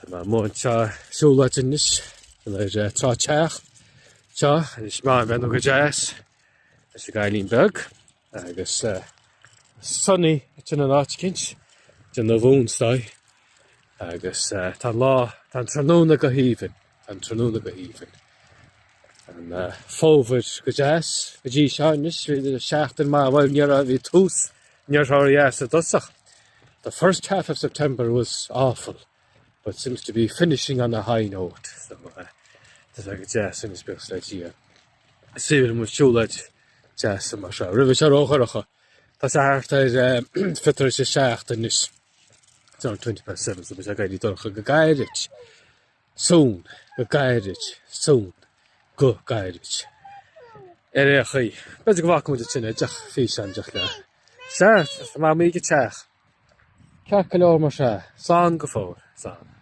Tá mé amuigh anseo siúlóid anois ar Trá Teach seo Inis Meáin bheith go deas leis an gcailín beag agus Sonny ansin in áit eicínt déanamh ionsaí agus tá an lá tá an tráthnóna go haoibhinn tá an tráthnóna go haoibhinn. An fómhar go deas go dtí seo anois bhí seachtain maith bhuel ní raibh bhí tús ní raibh dheas i dtosach. The first half of September was awful but seems to be finishing on a high note so tá sé go deas anois buíochas le Dia. Saoire mo siúlóid deas mar seo. Roimhe seo ródhorcha. Tá sé thart ar 6:40 anois. It's around 7:20 so beidh sé ag éirí dorcha go gairid. Soon, go gairid, soon, go gairid. Ar aon chaoi, b'fhéidir go bhfágfaidh muid ansin é, deoch físeán, deoch le. Sea, tá mamaí ag an teach. Ceart go leor mar sea, slán go fóill, slán.